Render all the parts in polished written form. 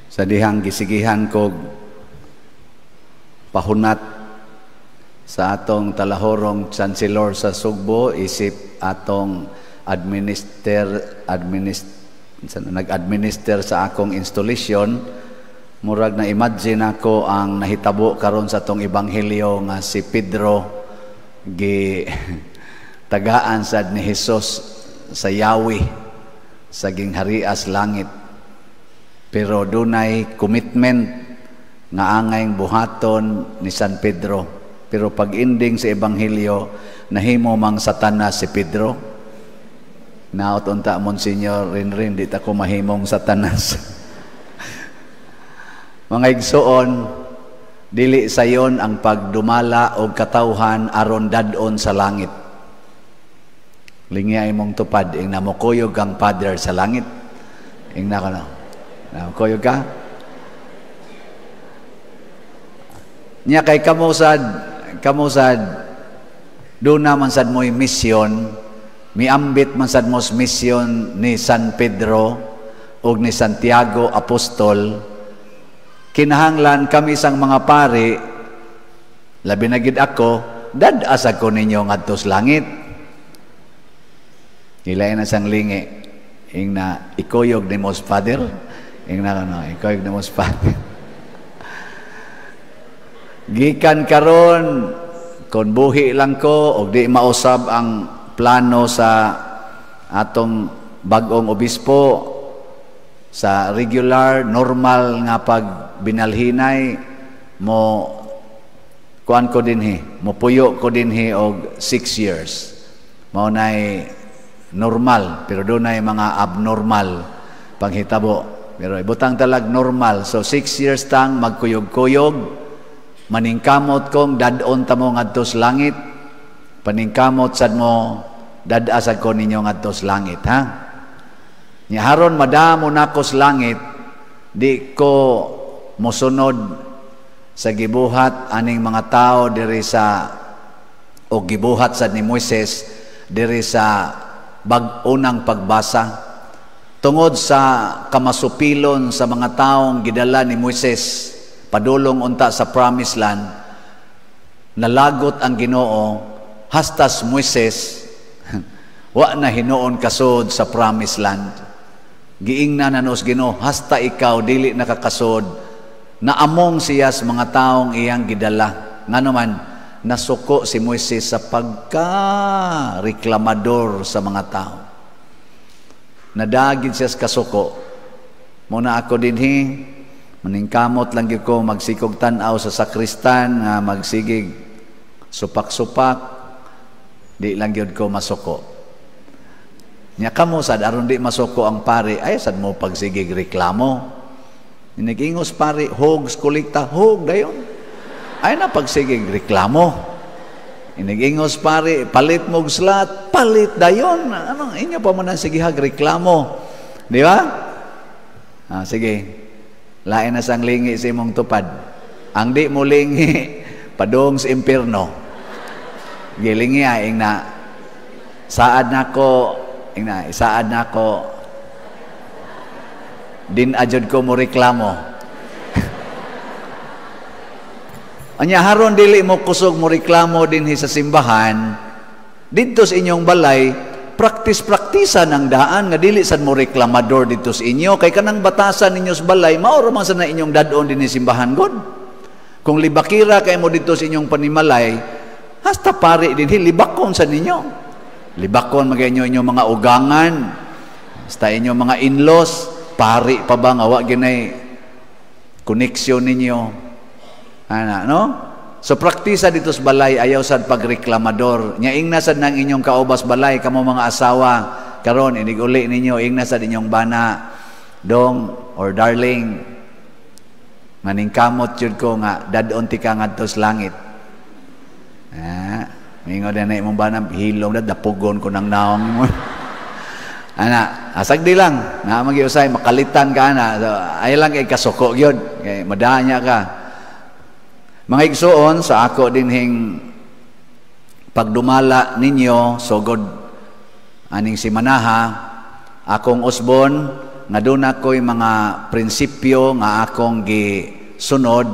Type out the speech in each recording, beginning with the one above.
Sa dihang gisigihan kog pahunat sa atong talahorong chancellor sa Sugbo, isip atong administer administ nag-administer sa akong installation, murag na imagine ako ang nahitabo karon sa atong ebanghelyo nga si Pedro gi tagaan sad ni Hesus sa yawi sa gingharias langit, pero dunay commitment nga angay buhaton ni San Pedro. Pero pag ending sa ebanghelyo, nahimo mang Satanas si Pedro. Naot unta, Monsignor Rinrin, di ta ko mahimong Satanas. Mga igsoon, dili sayon ang pagdumala og katawhan aron dad-on sa langit. Lingya imong tupad, ing namukuyog kang Father sa langit. Ing na ko no. Namukuyog ka? Nya kay kamo sad doon naman sad mo'y misyon, miambit man sad mos misyon ni San Pedro ug ni Santiago Apostol. Kinahanglan kami sang mga pari, labi na gid ako, dad-asag ko ninyo ngadto sa langit. Ilain na sang lingi, ing na ikuyog ni mos Father, ing na ano, ikuyog ni mos Father. Gikan karon, kon buhi lang ko og di mausab ang plano sa atong bag-ong obispo sa regular normal nga pagbinalhinay mo, kuan ko dinhi, mopuyo ko dinhi og 6 years. Mao nay normal, pero dunay mga abnormal panghitabo, pero ibutang talag normal. So 6 years tang magkuyog-kuyog, maningkamot kong dad-on ta mo ngadto sa langit, paningkamot sad mo dad-asag ko ninyo ngadto sa langit, ha? Nya haron madamo nako sa langit, di ko mosunod sa gibuhat aning mga tao diri sa o gibuhat sad ni Moises diri sa bag-unang pagbasa. Tungod sa kamasupilon sa mga taong gidala ni Moises padulong unta sa promised land, nalagot ang Ginoo hastas Moises wa na hinuon kasod sa promised land. Giingnan na nos Ginoo, hasta ikaw dili nakakasod, naamong siya sa mga taong iyang gidala. Ngano man nasuko si Moises sa pagka-reklamador sa mga tao. Nadagid siya sa kasuko. Muna ako dinhi, maningkamot lang gyud ko magsikog tan-aw sa sakristan nga magsigig supak-supak, di lang gyud ko masuko. Nya kamo sad, aron di masuko ang pari, ay sad mo pagsigig reklamo. Nagingos pari, hogs kolekta, hog dayon. Ay na pagsigig reklamo. Inigingos pari, palit mo og slot, palit dayon. Ano, inyo pa man ang sigihag reklamo. Di ba? Ah, sige. Lain na sang lingi sa imong tupad. Ang di mo lingi, padung sa impierno. Gilingi ing na saad nako, ing na isaad nako, din ajud ko mo reklamo. Anya haron dili mo kusog mo reklamo dinhi sa simbahan, didto sa inyong balay, praktis-praktisa ng daan nga dili sad mo reklamador didto sa inyo, kay kanang batasan ninyo sa balay mao ra man sa na inyong dad-on dinhi simbahan god. Kung libakira kay mo didto sa inyong panimalay, hasta pari dinhi libakon sa ninyo. Libakon magay inyo inyong mga ugangan, hasta inyong mga in-laws, pari pa ba nga wa ginay koneksyon ninyo. Ana, no? So praktisa dito sa balay, ayaw sad pagreklamador. Nya ingna sad nang inyong kaubas balay, kamo mga asawa, karon iniguli ninyo, ingna sad inyong bana, dong or darling, maningkamot jud ko nga dad-on ti ka ngadto sa langit. Ah, mingon na imong bana, hilom na dapugon ko nang naong mo. Ana, asag di lang, na magiusay makalitan ka na. So, ay lang kay kasuko gyud, kay madanya ka. Mga igsoon, sa ako dinhing pagdumala ninyo sugod aning simanaha, akong usbon nga duna ko'y mga prinsipyo nga akong gisunod,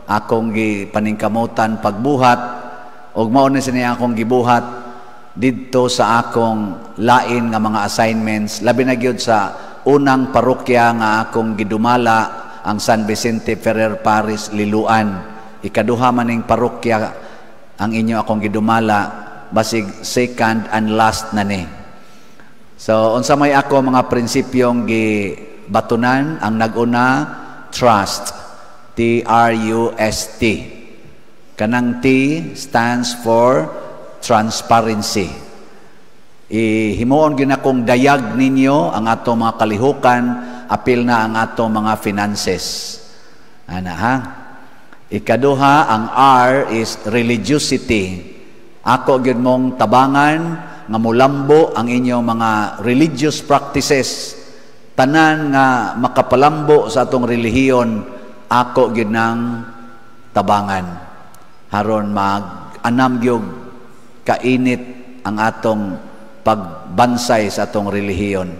akong gipaningkamutan pagbuhat, ug mao ni sini akong gibuhat didto sa akong lain nga mga assignments, labi na gyud sa unang parokya nga akong gidumala, ang San Vicente Ferrer Parish, Liloan. Ikaduha maning parokya ang inyo akong gidumala, basig second and last na ni. So unsa may ako mga prinsipyong gibatunan? Ang naguna, trust. T R U S T. Kanang T stands for transparency. Ihimuon gyud akong dayag ninyo ang ato mga kalihukan, apil na ang ato mga finances. Ana ha? Ikaduha, ang R is religiosity. Ako gyud mong tabangan nga mulambo ang inyong mga religious practices. Tanan nga makapalambo sa atong relihiyon, ako gyud nang tabangan. Haron mag-anam gyud kainit ang atong pagbansay sa atong relihiyon.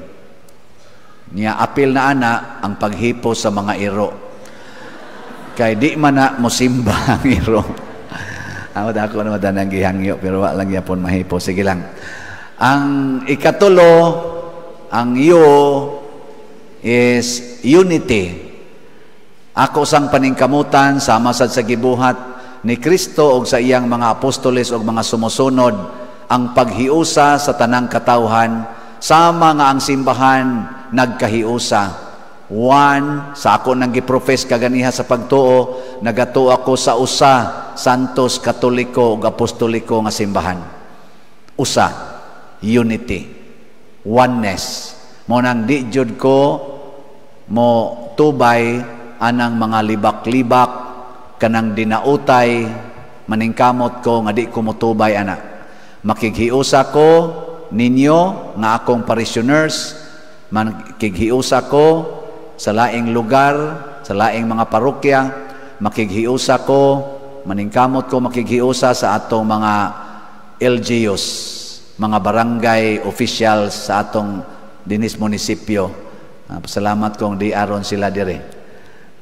Nya apil na ana ang paghipo sa mga iro. Kay di man na mosimba ang iro. Ako ako naman ang gihangyo pero wa lang gyapon mahipo. Sige lang. Ang ikatulo, ang U is unity. Ako sang paningkamutan sama sad sa gibuhat ni Kristo og sa iyang mga apostoles og mga sumusunod ang paghiusa sa tanang katawhan, sama nga ang simbahan nagkahiusa. One, sa ako nang giprofess kaganiha sa pagtuo, nagatuo ako sa usa, Santos, Katoliko ug Apostoliko nga simbahan. Usa, unity, oneness. Mo nang di jud ko mo tubay anang mga libak-libak kanang dinautay, maningkamot ko nga di ko motubay ana. Makighiusa ko ninyo nga akong parishioners, makighiusa ko sa laing lugar, sa laing mga parokya, makighiusa ko, maningkamot ko makighiusa sa atong mga LGUs, mga barangay officials sa atong dinis munisipyo. Pasalamat kong di aron sila dire.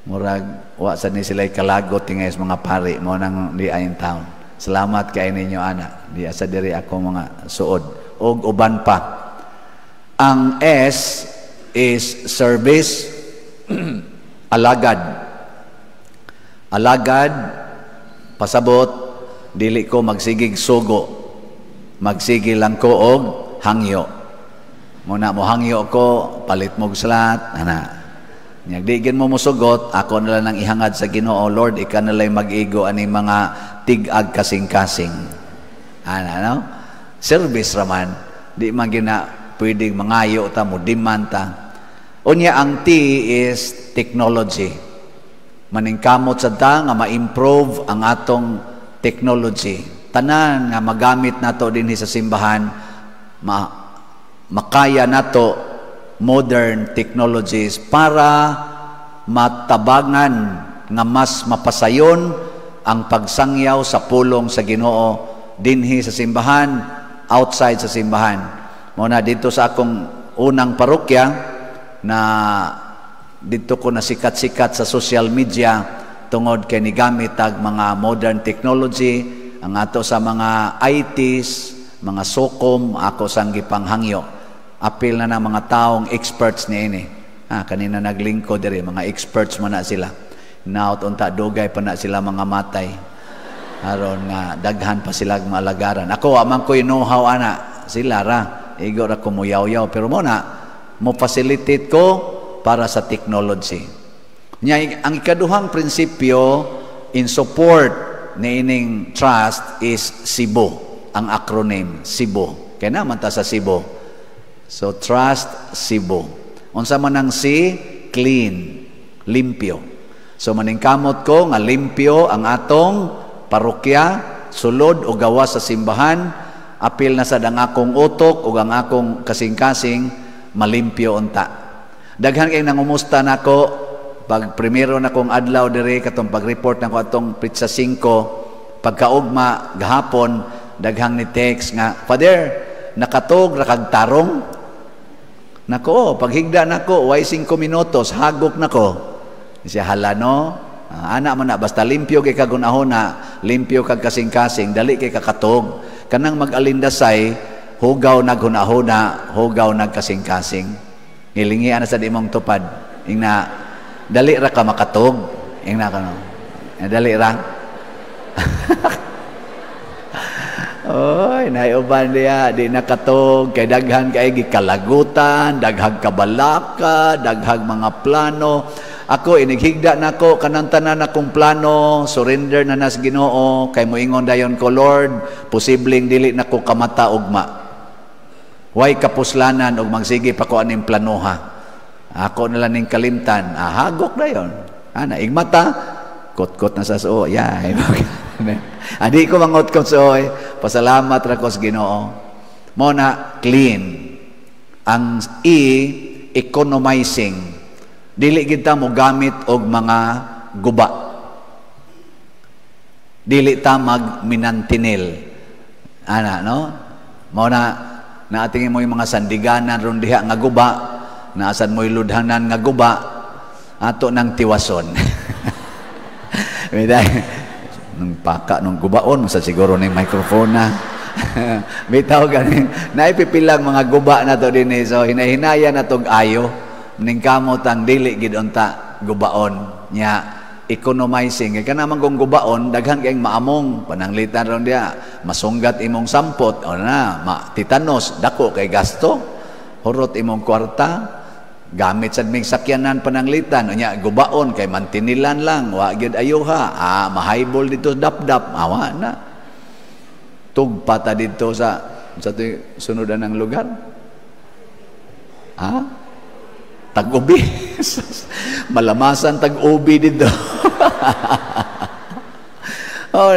Murag wa sa ni sila kalagot tingay sa mga pari mo nang di in town. Salamat kay ninyo ana. Di asa diri ako mga suod og uban pa. Ang S is service, alagad. Alagad pasabot dili ko magsigig sugo. Magsige lang ko og hangyo. Muna mo hangyo ko, palit mo slat, ana. Nya di gin mo mosugot, ako na lang ang ihangad sa Ginoo, Lord, ikaw na lang mag-igo ani mga tig-ag kasing-kasing. Ana, no? Service raman, di man gina pwedeng mangayo ta mo demand ta. Unya ang T is technology. Maningkamot sa ta nga ma-improve ang atong technology. Tanan nga magamit nato dinhi sa simbahan, makaya nato modern technologies para matabangan nga mas mapasayon ang pagsangyaw sa pulong sa Ginoo dinhi sa simbahan, outside sa simbahan. Mao na dito sa akong unang parokya na dito ko nasikat-sikat sa social media tungod kay nigamit tag mga modern technology, ang ato sa mga ITs, mga SOCOM, ako sang gipanghangyo. Apil na ng mga taong experts niini. Ah, kanina naglingkod diri, mga experts man na sila. Naot unta dugay pa na sila mga matay. Aron nga daghan pa sila maalagaran. Ako amang ko'y know-how ana, sila ra igo ra ko muyaw-yaw, pero mo na mo facilitate ko para sa technology. Nya ang ikaduhang prinsipyo in support niining trust is Cebu, ang acronym Cebu. Kaya naman ta sa Cebu. So trust Cebu. Unsa man ang C? Clean, limpyo. So maningkamot ko nga limpyo ang atong parokya, sulod o gawas sa simbahan, apil na sad ang akong utok ug ang akong kasing-kasing malimpyo unta. Daghan kay nangumusta nako pag primero na kong adlaw diri, katong pag-report nako atong petsa 5, pagkaugma gahapon daghang ni text nga, "Father, nakatog ra kag tarong." Nako, paghigda nako, way 5 minutos, hagok nako. Siya hala no, ana man na, basta limpyo kay kag hunahuna, limpyo kag kasing-kasing, dali kay kakatog. Kanang mag-alindasay, hugaw naghunahuna, hugaw nagkasing-kasing. Ngilingian na sa di mong tupad. Ingna, dali ra ka makatog. Ingna ka no. Dali ra. Oy, naiuban diya, di nakatog, kay daghan kay gikalagutan, daghang kabalaka, daghang mga plano. Ako, inighigda nako, kanang tanan akong plano, surrender na nas Ginoo, kay moingon dayon ko, Lord, posibleng dili nako kamata ugma. Way kapuslanan og magsige pa ko aning planoha. Ako na lang ning kalimtan, hagok dayon. Ana, igmata, kot-kot na sa suo. Yeah. Adi ko mangotkot sa oy. Pasalamat ra ko sa Ginoo. Mo na clean. Ang E, economizing. Dili kita mo gamit og mga guba. Dili ta magminantinil. Ana, no? Mo na naatingin mo yung mga sandiganan ron diha nga guba, naasan mo yung ludhanan nga guba, ato nang tiwason. Nung paka nung gubaon masa siguro ning microphone na. Bitaw gani naipipilang mga guba na to dinhi, so hinahinaya na tog ayo ning kamot ang dili gid unta gubaon nya. Economizing kay kana man kung gubaon daghan kayong maamong pananglitan ron diha, masunggat imong sampot o na ma titanos dako kay gasto, hurot imong kwarta, gamit sad ming sakyanan pananglitan unya gubaon kay mantinilan lang, wa gyud ayuha, mahaybol dito dapdap, awa na tugpa ta dito sa sunodan ng lugar, tag-ubi. Malamasan tag-ubi dito. Oh,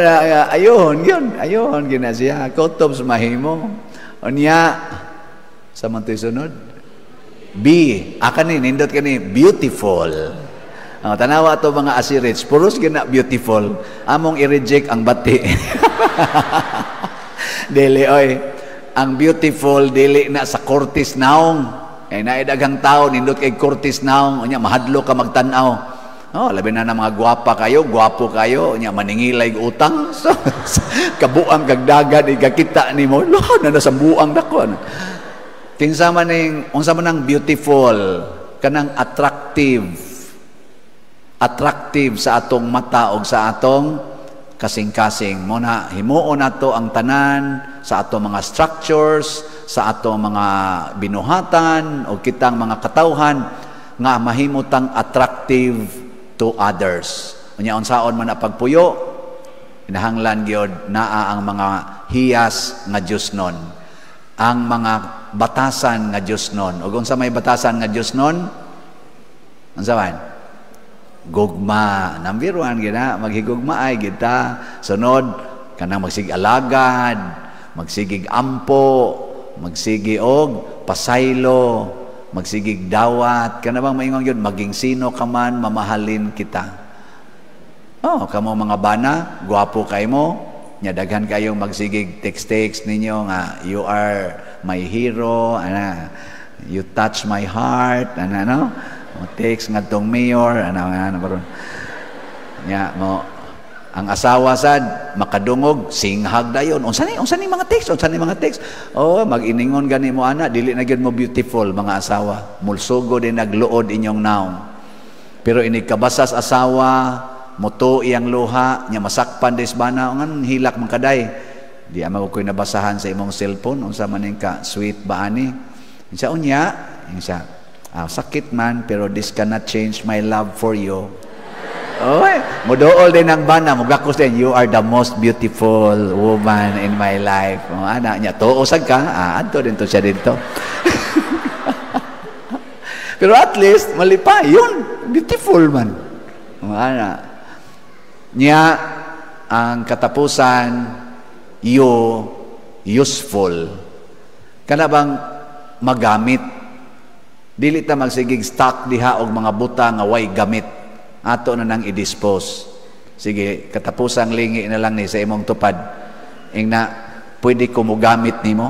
ayun yun, ayun gina siya kutob sa mahimo unya sa man to'y sunod. B, aka ni, nindot kani, beautiful. Tanawa to mga asirits, puros gina beautiful. Among i-reject ang bati. Dili oy, ang beautiful dili na sa kortis naong. Kay naay daghang tao nindot kay kortis naong, unya mahadlo ka magtan-aw. Oh, labi na ng mga gwapa kayo, gwapo kayo, unya maningilay utang. So, kabuang kag dagat igakita nimo, lo na nasa buang dako. Kinsa man ning unsa man ang beautiful, kanang attractive. Attractive sa atong mata og sa atong kasing-kasing. Mo na himuon nato ang tanan sa atong mga structures, sa atong mga binuhatan o kitang mga katawhan nga mahimutang attractive to others. Unya unsaon man ang pagpuyo, kinahanglan gyud naa ang mga hiyas nga Dios nun, ang mga batasan nga Dios nun. Ug unsa may batasan nga Dios nun? Unsa man? Gugma. Number 1 gina, maghigugma ay kita. Sunod kanang magsigig alagad, magsigig ampo, magsigi og pasaylo, magsigig dawat. Kana bang maingon gyud maging sino ka man, mamahalin kita. Oh, kamo mga bana, gwapo kay mo, nya daghan kayong magsigig text-text ninyo nga you are my hero, ana, you touch my heart, ana, no? Mo text ngadtong mayor, ana ana baron. Nya mo ang asawa sad makadungog singhag dayon. Unsa ni mga text? Unsa ni mga text? Oh, mag-iningon gani mo ana, dili na gyud mo beautiful mga asawa. Mulsugo din nagluod inyong naong. Pero inig kabasas asawa, muto iyang luha, nya masakpan des bana, ngan hilak man kaday. Di ama ko ko'y nabasahan sa imong cellphone, unsa man ning ka sweet ba ani? Insa unya, insa sakit man pero this cannot change my love for you. Oy, muduol din ang bana, mugakos din, you are the most beautiful woman in my life. O, ana niya, tuo sad ka, adto din to siya dito. Pero at least malipay yun, beautiful man. O, ana. Niya ang katapusan, you useful. Kana bang magamit? Dili ta magsigig stock diha og mga buta nga way gamit. Ato na nang i-dispose. Sige, katapusang lingi na lang ni sa imong tupad. Ingna, pwede ko mogamit nimo?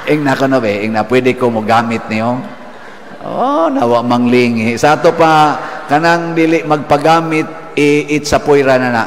Ing na ko na be, ing na pwede ko mo gamit niyo. Oh, nawa manglingi. Sa ato pa kanang dili magpagamit itsapoy ra na na.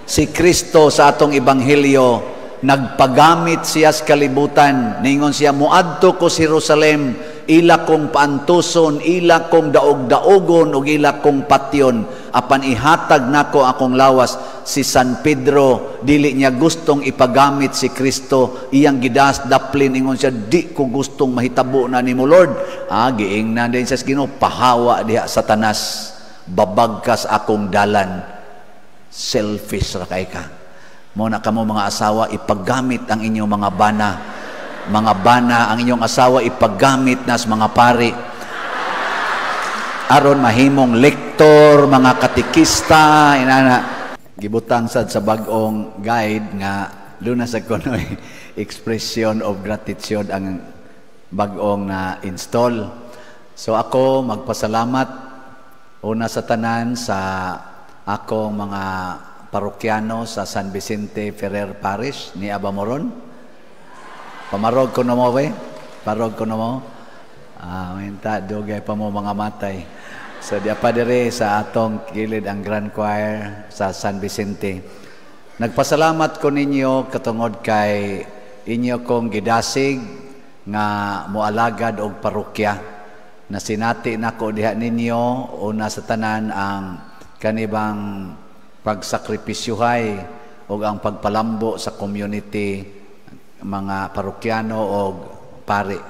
Si Kristo sa atong ebanghelyo nagpagamit siya sa kalibutan. Ningon siya, "Muadto ko sa Jerusalem, ila kong paantuson, ila kong daog-daogon ug ila kong patyon, apan ihatag nako akong lawas." Si San Pedro, dili niya gustong ipagamit si Kristo, iyang gidas daplin. Ingon siya, "Di ko gustong mahitabo na nimo, Lord." Giingnan din siya sa Ginoo, "Pahawa diha, Satanas, babag kas akong dalan, selfish ra kay ka." Mo na kamo mga asawa, ipagamit ang inyong mga bana. Mga bana, ang inyong asawa ipagamit nas mga pari. Aron mahimong lektor, mga katikista, inana. Gibutang sad sa bag-ong guide nga luna sa kunoy expression of gratitude ang bag-ong na install. So ako magpasalamat una sa tanan sa akong mga parokyano sa San Vicente Ferrer Parish ni Aba Moron. Pamarog ko mo we. Parog ko mo. Ah, minta dugay pa mo mga matay. So di pa dire sa atong kilid ang Grand Choir sa San Vicente. Nagpasalamat ko ninyo katungod kay inyo kong gidasig nga moalagad og parokya. Nasinati nako diha ninyo una sa tanan ang kanibang pagsakripisyuhay o ang pagpalambo sa community, mga parokyano og pari.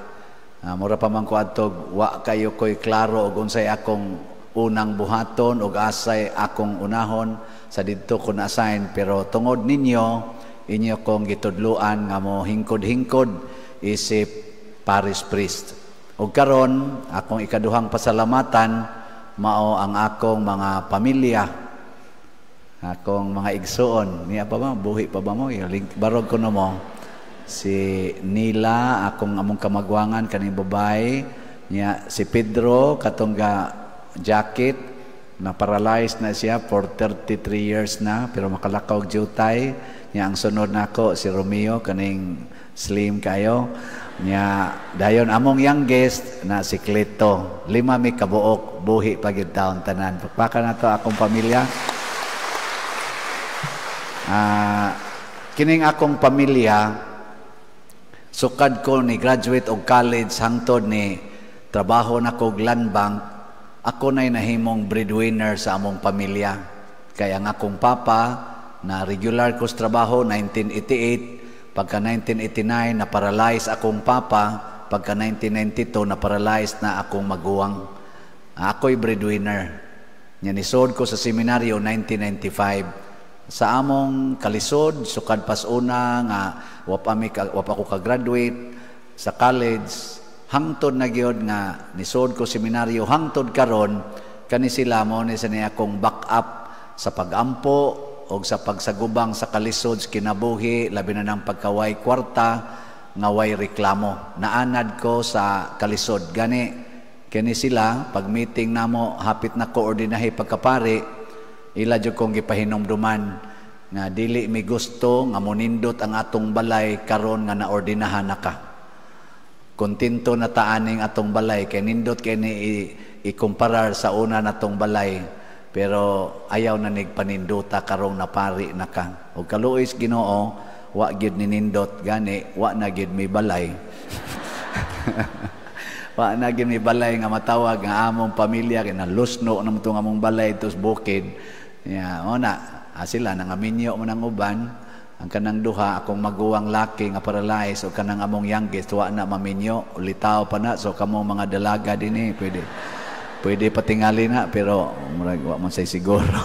Mura pa man ko adtog wa kayo ko'y klaro og unsay akong unang buhaton og asay akong unahon sa didto ko na-assign, pero tungod ninyo, inyo kong gitudloan nga mo hingkod-hingkod isip parish priest. Og karon akong ikaduhang pasalamatan mao ang akong mga pamilya, akong mga igsuon. Niya pa ba, buhi pa ba mo? Link barog ko no mo si Nila, akong among kamagwangan, kaning babae niya, si Pedro katong ga jacket na paralyzed na siya for 33 years na pero makalakaw og jutay niya. Ang sunod nako si Romeo, kaning slim kayo niya. Dayon among youngest na si Cleto. Lima mi kabuok, buhi pa gyud taon tanan. Pakpakan nato akong pamilya. Kining akong pamilya, sukad ko ni graduate og college hangtod ni trabaho nako og Land Bank, ako na'y nahimong breadwinner sa among pamilya. Kaya ang akong papa na regular ko sa trabaho 1988, pagka 1989 na paralyze akong papa, pagka 1992 na paralyzed na akong maguwang. Ako'y breadwinner. Nya nisod ko sa seminaryo 1995. Sa among kalisod, sukad pas una nga wa pa ko ka-graduate sa college, hangtod na gyud nga nisod ko seminaryo hangtod karon, kani sila mo ni sa niya akong back up sa pagampo o sa pagsagubang sa kalisod sa kinabuhi, labi na ng pagkaway kwarta nga way reklamo. Naanad ko sa kalisod. Gani kani sila pag meeting namo hapit na koordinahe pagkapari, ila jud kong gipahinumduman nga dili mi gusto nga monindot ang atong balay karon nga naordinahan na ka. Kontento na taaning atong balay kay nindot kay ni ikumparar sa una natong balay, pero ayaw na nigpaninduta karong napari na ka. Og kaluoy Ginoo, wa gyud ninindot, gani wa na gyud mi balay. Wa na gyud mi balay nga matawag nga among pamilya kay nalusno na mo tong among balay tos bukid. Ya, mo na sila nangaminyo mo nang uban. Ang kanang duha akong maguwang laki nga paralyzed o kanang among youngest wa na maminyo, ulitaw pa na. So kamo mga dalaga dinhi, pwede pwede patingali na, pero murag wa man say siguro.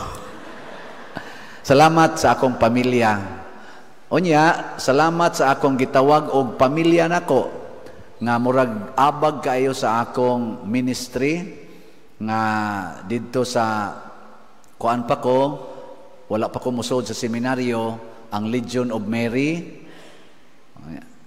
Salamat sa akong pamilya. Unya, salamat sa akong gitawag og pamilya nako nga murag abag kaayo sa akong ministry nga didto sa kuan pa ko, wala pa ko musod sa seminaryo, ang Legion of Mary,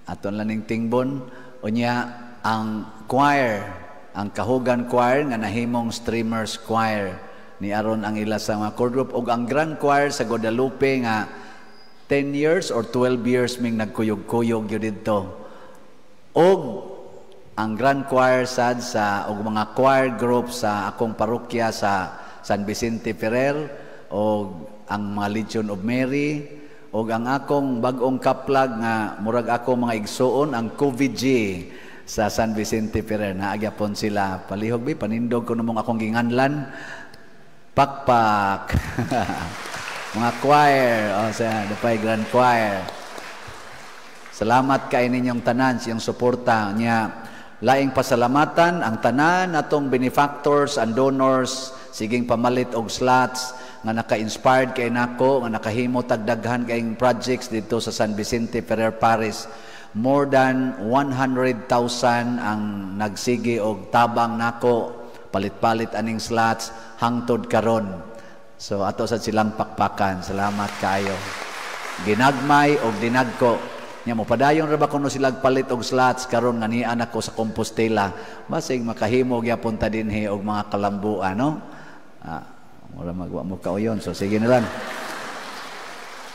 aton lang ning tingbon. Unya ang choir, ang Kahugan Choir nga nahimong Streamers Choir ni aron ang ila sa mga core group, ug ang Grand Choir sa Guadalupe nga 10 years or 12 years ming nagkuyog-kuyog yun didto. Og ang Grand Choir sad sa og mga choir group sa akong parokya sa San Vicente Ferrer, og ang mga Legion of Mary, og ang akong bag-ong kaplag nga murag ako mga igsuon, ang COVID-G sa San Vicente Ferrer. Naagyapon sila. Palihog bi, panindog ko namong akong ginganlan. Pakpak. Mga choir, o sa Dapay Grand Choir. Salamat kay ninyong tanan siyang suporta niya. Laing pasalamatan ang tanan atong benefactors and donors, siging pamalit og slots nga naka-inspired kay nako nga nakahimo tag daghan kaayong projects dito sa San Vicente Ferrer Parish. More than 100,000 ang nagsige og tabang nako palit-palit aning slots hangtod karon. So ato sad silang pakpakan. Salamat kaayo. Ginagmay og dinagko. Nya mo padayon ra ba kuno sila palit og slots karon nga nian ako sa Compostela. Basig makahimo gyapon ta dinhi og mga kalambuan, no? Ah, mura magwa mo kauyon. So sige na lang.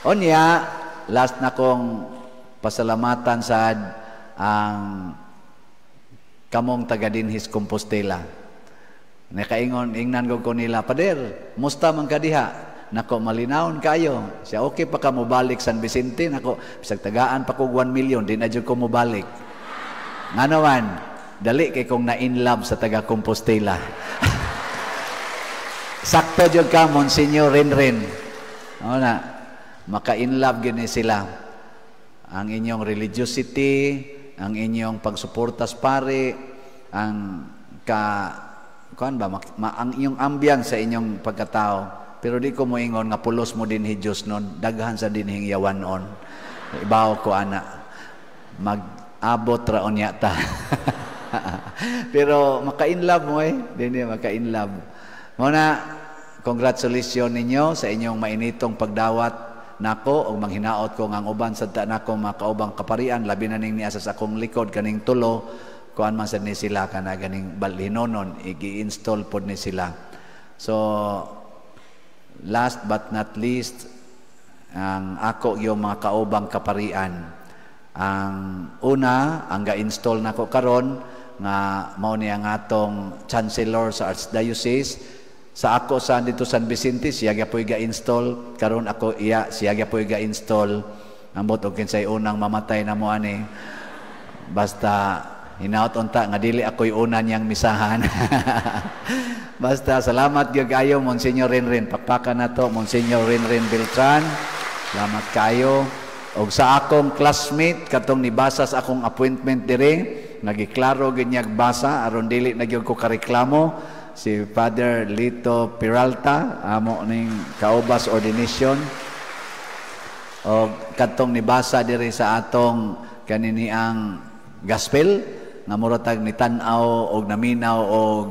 Onya, last na kong pasalamatan sad ang kamong taga dinhis Compostela. Nakaingon, ingnan ko nila, "Pader, musta man ka diha? Nako, malinawon kayo." Siya, "Okay pa ka mobalik San Vicente?" "Nako, bisag tagaan pa kog 1 million, di na jud ko mobalik." Ngano man, dali kay kong na in love sa taga Compostela. Sakto jud ka, Monsignor Rinrin. O na, maka in love gini sila. Ang inyong religiosity, ang inyong pagsuporta sa pare, ang ka kuan ba ma, ang inyong ambience sa inyong pagkatao. Pero di ko moingon nga pulos mo dinhi Dios nun, daghan sa dinhing yawanon. Ibaw ko ana. Mag-abot ra unya ta. Pero maka-in love mo eh. Dini maka-in love. Mo na, congratulations ninyo sa inyong mainitong pagdawat nako, og manghinaot ko nga ang uban sad ta nako mga kaubang kaparian, labi na ning niya sa akong likod kaning tulo, kuan man sad ni sila kana ganing balhinonon, igi-install pod ni sila. So last but not least, ang ako yung mga kaubang kaparian. Ang una, ang ga-install nako karon nga mao ni ang atong chancellor sa Archdiocese. Sa ako sa dito San Vicente, siya gyapoy ga-install. Karon ako iya, siya gyapoy ga-install. Ambot og kinsay unang mamatay na mo ani. Basta hinaot unta nga dili ako'y una niyang misahan. Basta salamat gyud kayo, Monsignor Rinrin. Pakpakan na to, Monsignor Rinrin Beltran. Salamat kayo. Og sa akong classmate katong nibasa sa akong appointment dire, nagiklaro gyud niyag basa aron dili na gyud ko kareklamo, si Father Lito Peralta, amo ning kaubas ordination. Og kadtong nibasa diri sa atong kanini ang gospel nga mura tag nitan-aw og naminaw og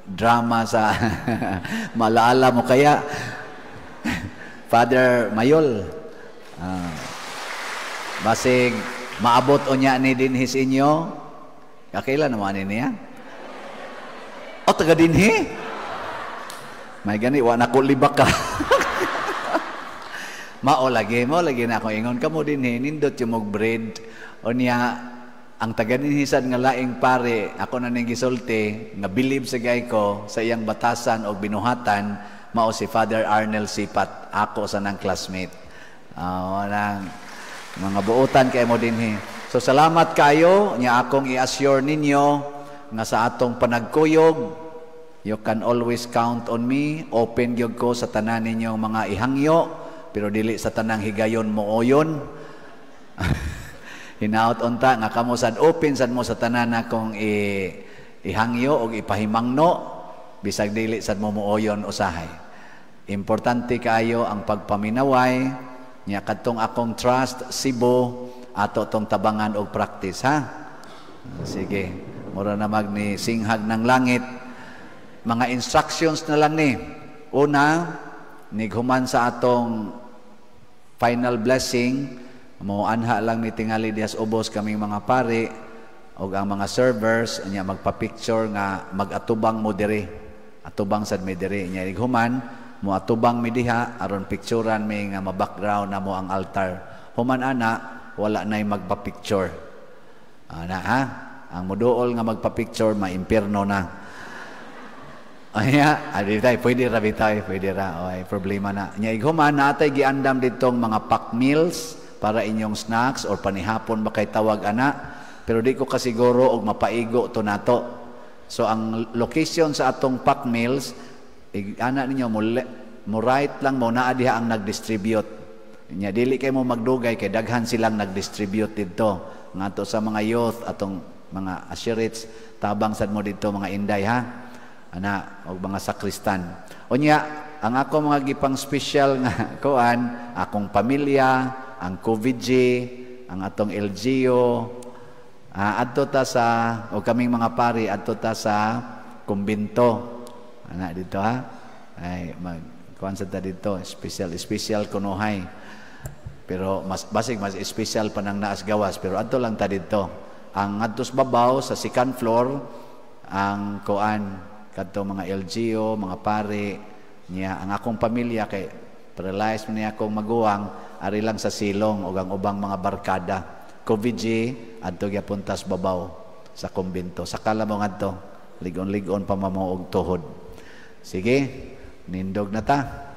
drama sa malaala mo kaya, Father Mayol. Basig maabot unya ni dinhi sa inyo. Kakailan naman ni niya? O taga dinhi? May gani wa na ko libak ka. Mao lagi, mao lagi na ako ingon kamo dinhi nindot yung og bread. Unya ang taga dinhi sad nga laing pare, ako na ning gisulti nga believe sa gay ko sa iyang batasan og binuhatan, mao si Father Arnel Sipat, ako sa nang classmate. Nang mga buotan kay mo dinhi. So salamat kayo nya akong i-assure ninyo nga sa atong panagkuyog, you can always count on me. Open gyud ko sa tanan ninyong mga ihangyo, pero dili sa tanang higayon mooyon. Hinaot unta nga kamo sad open sad mo sa tanan akong ihangyo og ipahimangno, bisag dili sad mo mooyon usahay. Importante kaayo ang pagpaminaway nya kadtong akong trust Cebu, ato tong tabangan og practice, ha. Sige, mura na mag ni singhag ng langit. Mga instructions na lang ni. Una, nighuman sa atong final blessing, mo anha lang ni tingali dihas ubos kaming mga pare og ang mga servers nya magpa-picture nga mag-atubang mo diri. Atubang sad mi diri nya nighuman mo atubang mi diha aron picturean mi nga ma-background na mo ang altar. Human ana, wala nay magpa-picture. Ana ha, ang muduol nga magpa-picture, ma-impierno na. Aya, adi tay, pwede ra bitay, pwede ra. Okay, problema na. Nya ighuman natay giandam ditong mga pack meals para inyong snacks or panihapon ba kay tawag ana. Pero di ko kasiguro og mapaigo to nato. So ang location sa atong pack meals, ana ninyo, mo right lang mo, naa diha ang nag-distribute. Nya dili kay mo magdugay kay daghan silang nag-distribute didto. Ngadto sa mga youth, atong mga usherates, tabang sad mo didto, mga inday, ha. Ana og mga sakristan. Unya ang ako mga gipang special nga kuan, akong pamilya, ang COVID-G, ang atong LGU, adto ta sa o kaming mga pari, adto ta sa kumbento. Ana dito ha. Ay mag kuan sa ta dito, special special kunuhay. Pero mas basig mas special pa nang naas gawas, pero adto lang ta dito. Ang adto sa babaw sa second floor ang kuan, kadto mga LGU, mga pare niya. Ang akong pamilya kay paralyzed man niya akong maguwang, ari lang sa silong, ug ang ubang mga barkada COVID-G adto gyapon tas babaw sa kumbento. Sakala mo ngadto, ligon-ligon pa mamo og tuhod. Sige, nindog na ta.